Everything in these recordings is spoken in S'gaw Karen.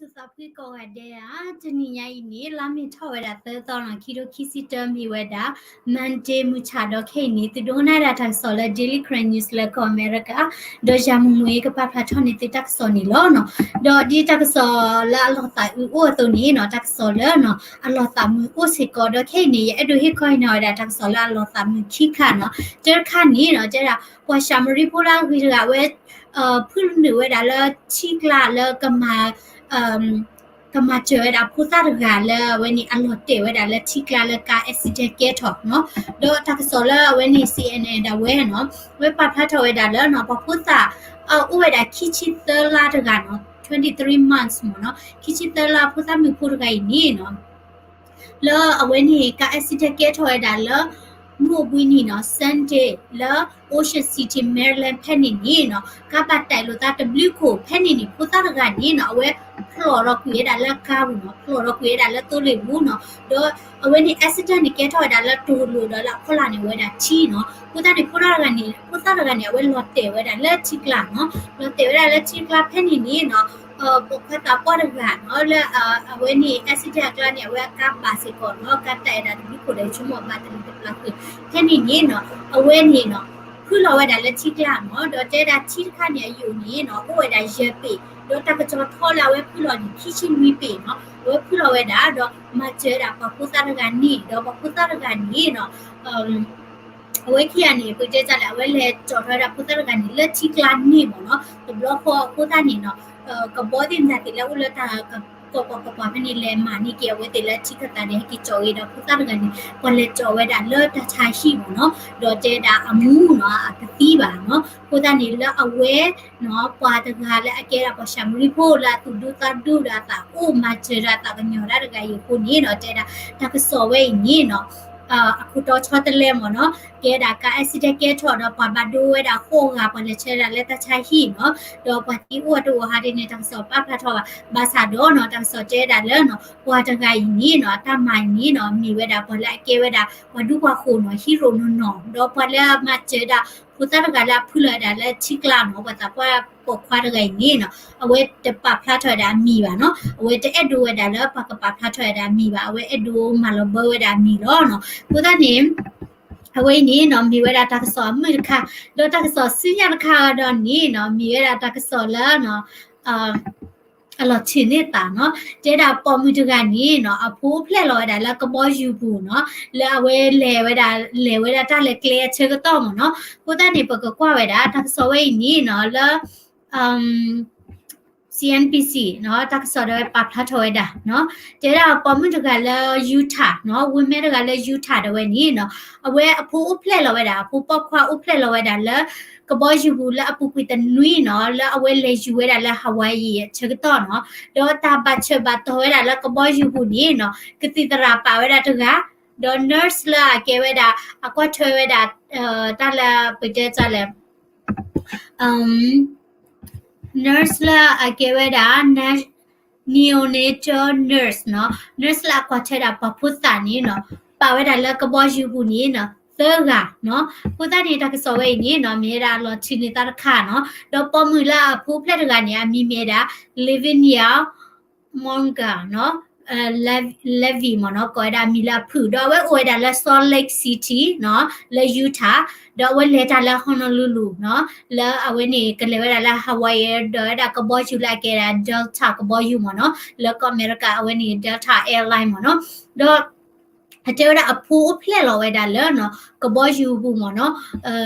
သူၣ်သးဖှံကိးဂၤဒဲးဧါ, တနံၤညါအံၤန့ၣ် လါမ့ၤထီၣ်ဝဲဒၣ်သၢသီနီၤ, ခံထိခံဆံတၢ မ့ၢ်ဝဲဒၣ် Monday မုၢ်ဆၣ်ဒီး ခဲအံၤန့ၣ် သုဒိကနၣ်ဒၣ်တၢ်ကစီၣ်လၢ Daily Karen News လၢကီၢ်အမဲရကၤ, ဒီးယၤမုၢ်မုၢ်အံၤ ကပာ်ဖျါထီၣ်န့ၢ်သုတၢ်ကစီၣ်န့ၣ်လီၤနီၤ. ဒီးဒ်တၢ်ကစီၣ်လၢအလီၤသးအုးအိၣ်အသိးန့ၣ်နီၤ, တၢ်ကစီၣ်လၢနီၤ အလီၤသးမုာ်အိၣ်စ့ၢ်ကီး, ဒီးခဲအံၤန့ၣ် ယအဲၣ်ဒိးဟ့ၣ်ခီဟ့ၣ်နီၤဝဲဒၣ် တၢ်ကစီၣ်လၢအလီၤသးမုာ်ခံခါနီၤ. တၢတခါန့ၣ်နီၤ တဲဒၣ် ပှၤၡၤမရံဖိလၢအဂ့ၤတဂၤ အဝဲ ဖုၣ်နုာ်ဝဲဒၣ်လၢထံကျါလၢကမၤ ကမၤစၢၤဝဲဒၣ်ဖိသၣ်တဂၤလၢအဝဲန့ၣ် အလီၤတဲာ်ဝဲဒၣ်လၢထံကျါလၢကါ accident ကဲထီၣ်နီၤ. ဒီးတၢ်ကစီၣ်လၢအဝဲန့ၣ် C N N ဒၣ်ဝဲနီၤ, အဝဲပာ်ဖျါထီၣ်ဝဲဒၣ်လၢနီၤ ပှၤဖိသၣ် အိၣ်ဝဲဒၣ်ခံဆံသၢလါတဂၤနီၤ, twenty three months မ့ၢ်နီၤ, ခံဆံသၢလါဖိသၣ်မုၣ်ဖိတဂၤအံၤန့ၣ်နီၤ လၢအဝဲန့ၣ် ကါ accident ကဲထီၣ်ဝဲဒၣ်လၢ မုၢ်အိၣ်ဘှံးနံၤနီၤ Sunday လၢ Ocean City Maryland ဖဲန့ၣ်န့ၣ်နီၤ, ကါဘၣ်တၢ်လိာ်သးတဘျုးခိၣ်ဖဲန့ၣ်န့ၣ် ဖိသၣ်တဂၤန့ၣ်နီၤ အဝဲဖျိးဒီးကွံာ်ဝဲဒၣ်လၢကါပူၤနီၤ, ဖျိးဒီးကွံာ်ဝဲဒၣ်လၢသိလ့ၣ်ပူၤနီၤ. ဒီးအဝဲန့ၣ် accident န့ၣ် ကဲထီၣ်ဝဲဒၣ်လၢတိၤလိာ်ဒီးလၢအဖီလာ်န့ၣ် အဝဲဒၣ်ထံနီၤ. အဃိသတးန့ၣ် ဖိသၣ်တဂၤန့ၣ် ဖိသၣ်တဂၤန့ၣ် အဝဲလီၤတဲာ်ဝဲဒၣ်လၢထံကျါနီၤ, လီၤတဲာ်ဝဲဒၣ်လၢထံကျါဖဲန့ၣ်န့ၣ်နီၤ ပိာ်ခွါသးပှၢ်တဂၤနီၤ လၢအဝဲန့ၣ် accident အကျါန့ၣ် အဝဲအကါဘၣ်စ့ၢ်ကီးနီၤ, ကါတၢ်အဲၣ်ဒၣ်တဘျုးခိၣ်ဒီး ဆိကမိၣ်ဘၣ်တလံၤတပျၢ်ဃုာ် ဖဲန့ၣ်န့ၣ်နီၤ အဝဲန့ၣ်နီၤ ဖုၣ်လီၤဝဲဒၣ်လၢထံကျါနီၤ, ဒီးတဲဒၣ်ထံတခါန့ၣ် အယိာ်န့ၣ်နီၤ အိၣ်ဝဲဒၣ်ယဲၢ်ပ့ၤ, ဒီးတၢ်ကစီၣ်ထီလၢအဝဲဖုၣ်လီၤန့ၣ် ခံဆံနွံပ့ၤနီၤ, အဝဲဖုၣ်လီၤဝဲဒၣ် ဒီးမၤစၢၤဝဲဒၣ်ပှၤဖိသၣ်တဂၤန့ၣ်, ဒီးပှၤဖိသၣ်တဂၤန့ၣ်နီၤ အဝဲခံဂၤန့ၣ် ပတဲတၢ်လဲၣ် အဝဲလဲၤကၠီၣ်ထီၣ်ဝဲဒၣ်ဖိသၣ်တဂၤန့ၣ် လၢထံကျါန့ၣ်မ့ၢ်နီၤ, တဘျီဃီအဃိသတးန့ၣ်နီၤ ကဘီသ့ၣ်မတၤသ့ၣ်လၢအိၣ်လၢတၢ်ကီၢ်ပှၤကပှၤဖဲန့ၣ် လဲၤမၤန့ၢ်က့ၤအဝဲသ့ၣ်လၢထံခၢၣ်သးန့ၣ် ဟဲက့ၤကၠီၣ်ဂ့ၤဒီးဖိသၣ်တဂၤန့ၣ် ပှၤလဲၤကၠီၣ်ဝဲဒၣ်လၢတၢ်ဆါဟံၣ်မ့ၢ်နီၤ, ဒီးတဲဒၣ်အမူနီၤ အတသံဘၣ်နီၤ, အဃိသတးန့ၣ်လၢအဝဲ ပှၤတဂၤလၢအကဲဒၣ်ပှၤၡၤမရံဖိလၢအသူၣ်ဒူသးဒူဒီးအသးအိၣ်မၤစၢၤဒီးအသးကညီၤတၢ်တဂၤအံၤအဃိန့ၣ်နီၤ တဲဒၣ် တၢ်ကစီၣ်ဝဲအံၤန့ၣ်နီၤ အခိၣ်တီဆီတလဲမ့ၢ်နီၤ, ကဲဒၣ်ကါ accident ကဲထီၣ်ဒီးပှၤဘၣ်ဒိဝဲဒၣ်ဃိးဂၤ ပှၤလဲၤဆှၢဒၣ်လၢတၢ်ဆါဟံၣ်နီၤ, ဒီးပှၤသံအိၣ်အတအိၣ်ဟးဒ်န့ၣ် တၢ်ကစီၣ်ပာ်ဖျါထီၣ်ဘၣ်, ဘၣ်ဆၣ်ဒီးနီၤ တၢ်ကစီၣ်တဲဒၣ်လၢနီၤ ပှၤတဂၤအံၤန့ၣ်နီၤ အတၢ်မၤအံၤန့ၣ်နီၤ မ့ၢ်ဝဲဒၣ်ပှၤလၢအကဲဝဲဒၣ် ပှၤဒူပှၤဃိၤနီၤ hero နီၢ်နီၢ်, ဒီးပှၤလၢအမၤစၢၤဒၣ် ဖိသၣ်တဂၤလၢအဖုၣ်လီၤဝဲဒၣ်လၢထံကျါနီၤ ပှၤသးပှၢ်ပိာ်ခွါတဂၤအံၤန့ၣ်နီၤ အဝဲတပာ်ဖျါထီၣ်ဝဲဒၣ်အမံၤဘၣ်နီၤ, အဝဲတအဲၣ်ဒိးဝဲဒၣ်လၢပှၤကပာ်ဖျါထီၣ်ဝဲဒၣ်အမံၤဘၣ်, အဝဲအဲၣ်ဒိးမၤလီၤဘၢဝဲဒၣ်အမံၤလီၤနီၤ, အဃိသတးန့ၣ် အဝဲအံၤန့ၣ်နီၤ မ့ၢ်ဝဲဒၣ်တၢ်ကစီၣ်အမုၢ်တခါ, ဒီးတၢ်ကစီၣ်ဆူညါတခါဒီးန့ၣ်နီၤ မ့ၢ်ဝဲဒၣ်တၢ်ကစီၣ်လၢနီၤ အလီၤထုးန့ၢ်သးနီၤ, တဲဒၣ်ပိာ်မုၣ်တဂၤန့ၣ်နီၤ အဖိအိၣ်ဖျဲၣ်လီၤဝဲဒၣ်လၢကဘီယူၤပူၤနီၤ, လၢအဝဲလဲၤဝဲဒၣ် လဲၤဝဲဒၣ်တၢ်လဲၤကျဲအဆၢကတီၢ်မ့ၢ်နီၤ, အဃိသတးန့ၣ် ပကကွၢ်ဝဲဒၣ် တၢ်ကစီၣ်ဝဲအံၤန့ၣ်နီၤ လၢ C N B C နီၤ တၢ်ကစီၣ်ဒၣ်ဝဲပာ်ဖျါထီၣ်ဝဲဒၣ်နီၤ, တဲဒၣ်ပိာ်မုၣ်တဂၤလၢ Utah နီၤ, ဝ့ၢ်မဲတဂၤလၢ Utah ဒၣ်ဝဲန့ၣ်နီၤ, အဝဲအဖိအိၣ်ဖျဲၣ်လီၤဝဲဒၣ် အဖိပိာ်ခွါအိၣ်ဖျဲၣ်လီၤဝဲဒၣ်လၢ ကဘီယူၤပူၤလၢအပူၤကွံာ်တနွံနီၤ, လၢအဝဲလဲၤယူၤဝဲဒၣ်လၢ Hawaii အဆၢကတီၢ်နီၤ, ဒီးတၢ်ဘၣ်ဆၢဘၣ်တီၤဝဲဒၣ်လၢကဘီယူၤပူၤန့ၣ်နီၤ, ကသံၣ်သရၣ်ပာ်ဝဲဒၣ်တဂၤ, ဒီး nurse လၢအကဲဝဲဒၣ် အကွၢ်ထွဲဝဲဒၣ် တၢ်လၢပတဲတၢ်လဲၣ် nurse လၢအကဲဝဲဒၣ် neonatal nurse နီၤ, nurse လၢအကွၢ်ထွဲဒၣ်ပှၤဖိသၣ်န့ၣ်နီၤ, ပာ်ဝဲဒၣ်လၢကဘီယူၤပူၤန့ၣ်နီၤ သၢဂၤနီၤ, အဃိသတးန့ၣ် တၢ်ကစီၣ်ဝဲအံၤန့ၣ်နီၤ မ့ၢ်ဝဲဒၣ်အလီၤထုးန့ၢ်သးတခါနီၤ, ဒီးပိာ်မုၣ်လၢအဖိအိၣ်ဖျဲၣ်တဂၤန့ၣ် အမံၤမ့ၢ်ဝဲဒၣ် Lavinia Mongar နီၤ, Levy မ့ၢ်နီၤ ကိးဝဲဒၣ်အမံၤလၢအဖုၣ် ဒီးအဝဲအိၣ်ဝဲဒၣ်လၢ Salt Lake City နီၤ, လၢ Utah, ဒီးအဝဲလဲၤတၢ်လၢ Honolulu နီၤ, လၢအဝဲန့ၣ် ကလဲၤဝဲဒၣ်လၢ Hawaii ဒီးဝဲဒၣ်ကဘီယူၤလၢအကဲဒၣ် Delta ကဘီယူၤမ့ၢ်နီၤ, လၢကီၢ်အမဲရကၤအဝဲန့ၣ် Delta Airline မ့ၢ်နီၤ, ဒီး အတဲဝဲဒၣ်အဖိအိၣ်ဖျဲၣ်လီၤဝဲဒၣ်လၢနီၤ ကဘီယူၤပူၤမ့ၢ်နီၤ,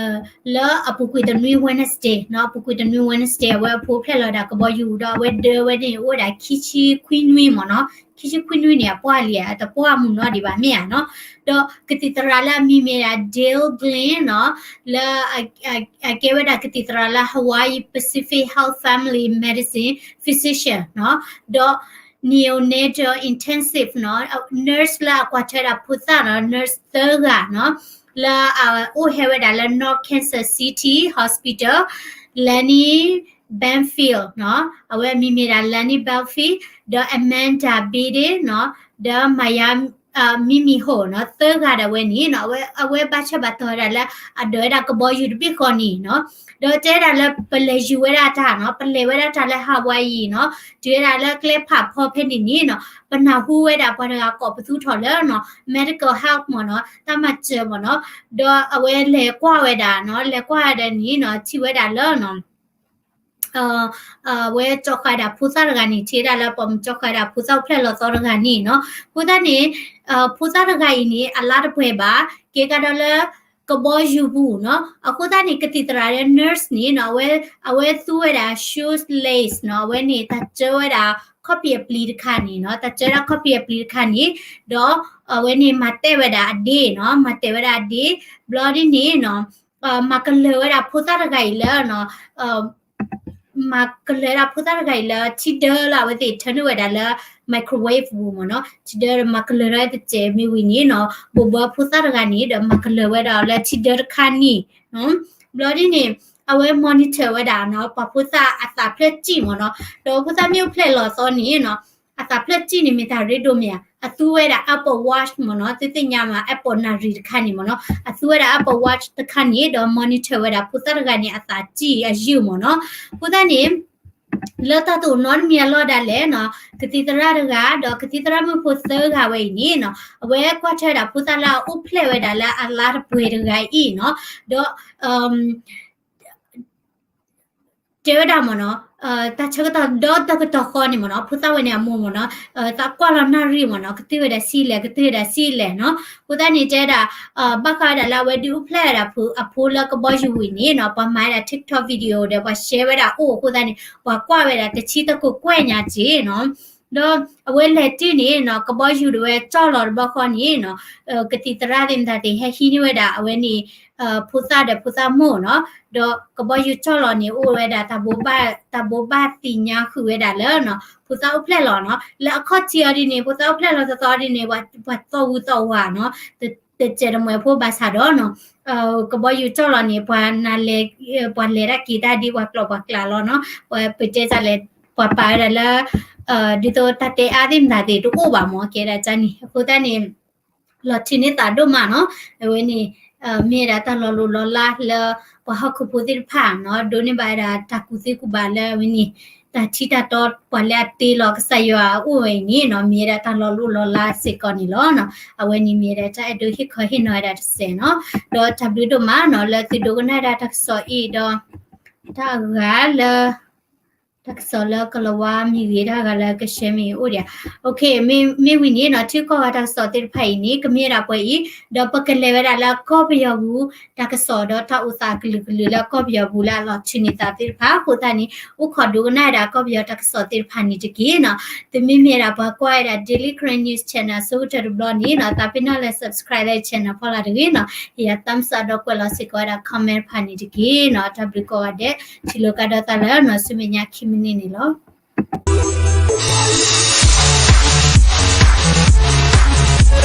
လၢအပူၤကွံာ်တနွံ Wednesday နီၤ, အပူၤကွံာ်တနွံ Wednesday အဝဲအဖိအိၣ်ဖျဲၣ်လီၤဝဲဒၣ်ကဘီယူၤပူၤ ဒီးအဝဲဒၢဝဲန့ၣ်အိၣ်ဝဲဒၣ်ခံဆံခွံနွံမ့ၢ်နီၤ, ခံဆံခွံနွံန့ၣ် အပှၢ်လံဧါ အတပှၢ်မုၢ်နီၤဒံးဘၣ်မ့ၢ်ဧါနီၤ, ဒီးကသံၣ်သရၣ်လၢအမံၤမ့ၢ်ဒၣ် Dale Glenn နီၤ, လၢ အကဲဝဲဒၣ်ကသံၣ်သရၣ်လၢ Hawaii Pacific Health Family Medicine physician နီၤ, ဒီး neonatal intensive နီၤ, nurse လၢအကွၢ်ထွဲဒၣ်ဖိသၣ်နီၤ, nurse သၢဂၤနီၤ, လၢအအိၣ်ဟဲဝဲဒၣ်လၢ North Kansas City Hospital, Lenny Banfield နီၤ, အဝဲအမံၤမ့ၢ်ဒၣ် Lenny Banfield, ဒီး Amanda Beatty နီၤ, ဒီး Maya မံမံဟိၣ်နီၤ သၢဂၤဒၣ်ဝဲန့ၣ်နီၤ အဝဲဘၣ်ဆၢဘၣ်တီၤဝဲဒၣ်လၢအဒိးဝဲဒၣ်ကဘီယူၤတဘ့ၣ်ဃီန့ၣ်နီၤ ဒီးတဲဒၣ်လၢပလဲၤယူၤဝဲဒၣ်တၢ်နီၤ ပလဲၤဝဲဒၣ်တၢ်လၢ Hawaii နီၤ တုၤဝဲဒၣ်လၢကျဲဖးဖီဖဲန့ၣ်န့ၣ်နီၤ ပနၢ်ဟူဝဲဒၣ်ပှၤတဂၤကိးပသူထီၣ်လၢနီၤ medical help မ့ၢ်နီၤ တၢ်မၤစၢၤမ့ၢ်နီၤ ဒီးအဝဲလဲၤကွၢ်ဝဲဒၣ်နီၤ လဲၤကွၢ်ဝဲဒၣ်န့ၣ်နီၤ ထံၣ်ဝဲဒၣ်လၢနီၤ အဝဲကၠီဃာ်ဒၣ်ဖိသၣ်တဂၤန့ၣ် ထံၣ်ဝဲဒၣ်လၢပိာ်မုၣ်ကၠီဃာ်ဒၣ်ဖိသၣ်အိၣ်ဖျဲၣ်လီၤသီတဂၤန့ၣ်နီၤ အဃိသတးန့ၣ် ဖိသၣ်တဂၤအံၤန့ၣ် အလါတပှဲၤဘၣ် ကဲကဒီးလၢ ကဘီယူၤပူၤနီၤ အဃိသတးန့ၣ် ကသံၣ်သရၣ်လၢ nurse န့ၣ်နီၤ အဝဲသူဝဲဒၣ် shoes lace နီၤ အဝဲန့ၣ် တၢ်စၢဝဲဒၣ် ခီၣ်ဖံးအပျံၤတခါန့ၣ်နီၤ တၢ်စၢဝဲဒၣ်ခီၣ်ဖံးအပျံၤတခါန့ၣ် ဒီးအဝဲန့ၣ် မၤတဲာ်ဝဲဒၣ်အဒ့နီၤ မၤတဲာ်ဝဲဒၣ်အဒ့ ဘျီဒ်န့ၣ်နီၤ မၤကလၢၤဝဲဒၣ်ဖိသၣ်တဂၤအံၤလၢ မၤကလၢၤဒၣ်ဖိသၣ်တဂၤအံၤလၢ ထံဒၢလၢအဝဲသ့ၣ်ထၢနုာ်ဝဲဒၣ်လၢ microwave ပူၤမ့ၢ်နီၤ ထံဒၢမၤကလၢၤဒၣ်တစဲးမ့ၢ်ဝံၤန့ၣ်နီၤ ဘိးဘၢဖိသၣ်တဂၤန့ၣ် ဒီးမၤကလၢၤဝဲဒၣ်လၢထံဒၢတခါန့ၣ် ဘျီဒ်န့ၣ် အဝဲ monitor ဝဲဒၣ်နီၤ ပှၤဖိသၣ်အသးဖျၢၣ်စံၣ်မ့ၢ်နီၤ ဒီးဖိသၣ်မ့ၢ်အိၣ်ဖျဲၣ်လီၤသီန့ၣ်နီၤ အသးဖျၢၣ်စံၣ်န့ၣ်မ့ၢ်တၢ်ရ့ဒိၣ်မ့ၢ်ဧါ အသူဝဲဒၣ် Apple Watch မ့ၢ်နီၤ သုသ့ၣ်ညါမး Apple နၣ်ရံၣ်တခါန့ၣ်မ့ၢ်နီၤ အသူဝဲဒၣ် Apple Watch တခါန့ၣ် ဒီး monitor ဝဲဒၣ်ဖိသၣ်တဂၤန့ၣ် အသးစံၣ်အယုၢ်မ့ၢ်နီၤ အဃိသတးန့ၣ် လၢတၢ်တအိၣ်နီတမံၤအလီၢ်ဒၣ်လဲာ်နီၤ ကသံၣ်သရၣ်တဂၤ ဒီးကသံၣ်သရၣ်မုၣ်ဖိသၢဂၤဝဲအံၤန့ၣ်နီၤ အဝဲကွၢ်ထွဲဝဲဒၣ်ဖိသၣ်လၢအအိၣ်ဖျဲၣ်ဝဲဒၣ်လၢအလါတပှဲၤတဂၤအံၤနီၤ ဒီး တဲဝဲဒၣ်မ့ၢ်နီၤ တၢ်ဆၢကတီၢ်ဒီတကတီၢ်ဃီန့ၣ်မ့ၢ်နီၤ ဖိသၣ်ဝဲန့ၣ်အမိၢ်မ့ၢ်နီၤ သးကွၢ်လီၤနၣ်ရံၣ်မ့ၢ်နီၤ ကတၢၢ်ဝဲဒၣ်ဆံးလဲၣ် ကတၢၢ်ဝဲဒၣ်ဆံးလဲၣ်နီၤ အဃိသတးန့ၣ်တဲဒၣ် ဘၣ်ဃးဝဲဒၣ်လၢအဝဲဒုးအိၣ်ဖျဲၣ်ဝဲဒၣ်အဖိလၢကဘီယူၤဝံၤန့ၣ်နီၤ ပှၤမၤဝဲဒၣ် TikTok video ဒီးပှၤ share ဝဲဒၣ်အိၣ်အဃိသတးန့ၣ် ပှၤကွၢ်ဝဲဒၣ်တဆံတၢ်ကိးကွဲၢ်ညါက့နီၤ ဒီးအဝဲလဲၤတုၤန့ၣ်နီၤ ကဘီယူၤဒၣ်ဝဲကၠီၣ်လီၤတဘျီဃီန့ၣ်နီၤ ကသံၣ်သရၣ်သ့ၣ်မတၤသ့ၣ် ဟဲဟံးန့ၢ်ဝဲဒၣ်အဝဲန့ၣ် ဖိသၣ်ဒီးဖိသၣ်မိၢ်နီၤ ဒီးကဘီယူၤကၠီၣ်လီၤန့ၣ် အိၣ်ဝဲဒၣ် တၢ်ဘိးဘၣ်သ့ၣ်ညါဃုာ်ဝဲဒၣ်လၢနီၤ ဖိသၣ်အိၣ်ဖျဲၣ်လီၤနီၤ လၢအခီၣ်ထံးအီၤဒ်န့ၣ် ဖိသၣ်အိၣ်ဖျဲၣ်လီၤသီသီဒ်န့ၣ် ပှၤသီၣ်ဝူသီၣ်ဝါနီၤ တစဲးတမှဲၤဖိဘၣ်ဆၣ်ဒီးနီၤ ကဘီယူၤကၠီၣ်လီၤန့ၣ် ပှၤနၤလဲၤ ပှၤလဲၤတၢ်က့ၤတၢ်ဒ်ပှၤကျိာ်ပှၤကျးလီၤနီၤ ပှၤပတဲတၢ်လဲၣ် ပှၤပာ်ဝဲဒၣ်လၢ ဒ်သိးတၢ်တဲအါသ့ၣ်မတၤသ့ၣ်တအိၣ်ဘၣ်မ့ၢ် ကဲဒၣ်ကန့ၣ် အဃိသတးန့ၣ် လီၤထုးန့ၢ်သးဒိၣ်မးနီၤ အဝဲန့ၣ် မ့ၢ်ဝဲဒၣ်တၢ်လီၤလိၢ်လီၤလးလၢ ပှၤဟီၣ်ခိၣ်ဖိသ့ၣ်တဖၣ်နီၤ ဒိးန့ၢ်ဘၣ်ဝဲဒၣ်တၢ်ကူၣ်သ့ကူၣ်ဘၣ်လၢအဝဲန့ၣ် တၢ်ထံတၢ်တီပှၤလၢအတ့လီၤကစၢ်ယွၤအအိၣ်ဝဲအံၤန့ၣ်နီၤ မ့ၢ်ဝဲဒၣ်တၢ်လီၤလိၢ်လီၤလးစ့ၢ်ကီးန့ၣ်လီၤနီၤ အဝဲန့ၣ်မ့ၢ်ဝဲဒၣ်တၢ်အဲၣ်ဒိးဟ့ၣ်ခီဟ့ၣ်နီၤဝဲဒၣ်တစဲးနီၤ ဒီးတၢ်ဘျုးဒိၣ်မးနီၤ လၢသုဒိကနၣ်ဝဲဒၣ်တၢ်ကစီၣ်အံၤဒီး တၢ်အဂၤလၢ တၢ်ကစီၣ်လၢကလၤဝါမ့ၢ်ဂ့ၤ တၢ်ဂၤလၢကဆှဲမ့ၢ်ဂ့ၤအိၣ်ဒံးဧါ မ့ၢ်ဝံၤန့ၣ်နီၤ ထံကီၢ်ဂၤတၢ်ကစီၣ်သ့ၣ်တဖၣ်အံၤန့ၣ် ကမ့ၢ်ဝဲဒၣ်ပှဲၤအံၤ ဒီးပကလဲၤဝဲဒၣ်လၢကီၢ်ပယီၤပူၤ တၢ်ကစီၣ်ဒီးတၢ်အိၣ်သးကလုာ်ကလုာ်လၢကီၢ်ပယီၤပူၤလၢအလီၤထုးန့ၢ်သးသ့ၣ်တဖၣ် အဃိသတးန့ၣ် အိၣ်ခိးဒိကနၣ်ဝဲဒၣ်ကီၢ်ပယီၤတၢ်ကစီၣ်သ့ၣ်တဖၣ်န့ၣ်တက့ၢ်နီၤ သုမ့မ့ၢ်ဝဲဒၣ်ပှၤကွၢ်ဝဲဒၣ် Daily Karen News Channel အဆိကတၢၢ်တဘျီန့ၣ်နီၤ သးပ့ၤနီၣ်လၢ subscribe လၢ channel ဖီလာ်တဂ့ၤနီၤ ဟ့ၣ်ယၤ thumbs up ဒီးကွဲးလီၤစ့ၢ်ကီးဝဲဒၣ် comment တဖၣ်န့ၣ်တက့ၢ်နီၤ တၢ်ဘျုးကိးဂၤဒဲး ထံၣ်လိာ်ကဒီးသးလၢနီၤ ဆူမဲာ်ညါခံမံးနံးန့ၣ်လီၤ.